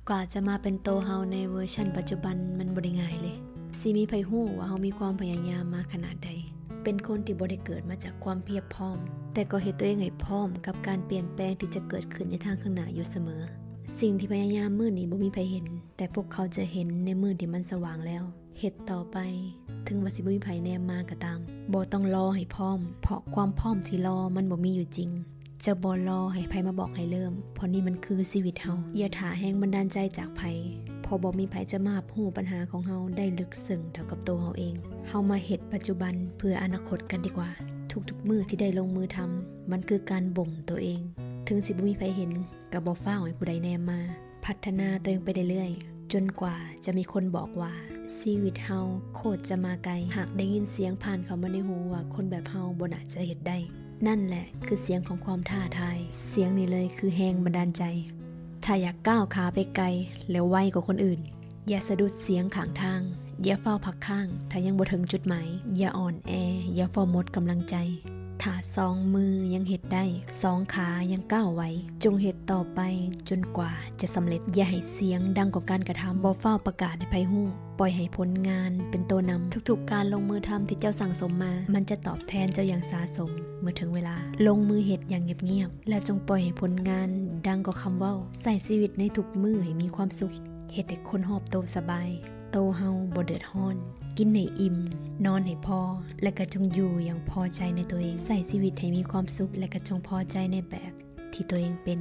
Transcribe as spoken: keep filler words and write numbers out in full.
กว่าจะมาเป็นโตเฮาในเวอร์ชันปัจจุบันมันบ่ได้ง่ายเลย สิมีไผฮู้ว่าเฮามีความพยายามมาขนาดใด เป็นคนที่บ่ได้เกิดมาจากความเพียบพร้อม แต่ก็เฮ็ดตัวเองให้พร้อมกับการเปลี่ยนแปลงที่จะเกิดขึ้นในทางข้างหน้าอยู่เสมอ สิ่งที่พยายามมื้อนี้บ่มีไผเห็น แต่พวกเขาจะเห็นในมื้อที่มันสว่างแล้ว เฮ็ดต่อไป ถึงว่าสิบ่มีไผแนมมาก็ตาม บ่ต้องรอให้พร้อม เพราะความพร้อมที่รอมันบ่มีอยู่จริง จะบ่รอให้ไผมาบอกให้เริ่ม เพราะนี่มันคือชีวิตเฮา อย่าถ่าแรงบันดาลใจจากไผ เพราะบ่มีไผจะมารับรู้ปัญหาของเฮาได้ลึกซึ้งเท่ากับตัวเฮาเอง เฮามาเฮ็ดปัจจุบันเพื่ออนาคตกันดีกว่า ทุกๆมื้อที่ได้ลงมือทำ มันคือการบ่มตัวเอง ถึงสิบ่มีไผเห็น ก็บ่ฟ้าวให้ผู้ใดแนมมา พัฒนาตัวเองไปเรื่อยๆ จนกว่าจะมีคนบอกว่า ชีวิตเฮาโคตรจะมาไกล หากได้ยินเสียงผ่านเข้ามาในหูว่าคนแบบเฮาบ่น่าจะเฮ็ดได้ นั่นแหละคือเสียงของความท้าทาย เสียงนี้เลยคือแรงบันดาลใจ ถ้าอยากก้าวขาไปไกล และไวกว่าคนอื่น อย่าสะดุดเสียงข้างทาง อย่าฟ้าวพักค้าง ถ้ายังบ่ถึงจุดหมาย อย่าอ่อนแอ อย่าฟ้าวหมดกำลังใจ ถ้าสองมือยังเฮ็ดได้ สองขายังก้าวไหว จงเฮ็ดต่อไปจนกว่าจะสำเร็จ อย่าให้เสียงดังกว่าการกระทำ บ่ฟ้าวประกาศให้ไผฮู้ ปล่อยให้ผลงานเป็นตัวนำ ทุกๆการลงมือทำที่เจ้าสั่งสมมา มันจะตอบแทนเจ้าอย่างสาสม เมื่อถึงเวลา ลงมือเฮ็ดอย่างเงียบๆ และจงปล่อยให้ผลงานดังกว่าคำเว้า ใช้ชีวิตในทุกมื้อให้มีความสุข เฮ็ดให้คนรอบโตสบาย โตเฮาบ่เดือดร้อน กินให้อิ่ม นอนให้พอ และก็จงอยู่อย่างพอใจในตัวเอง ใช้ชีวิตให้มีความสุข และก็จงพอใจในแบบที่ตัวเองเป็น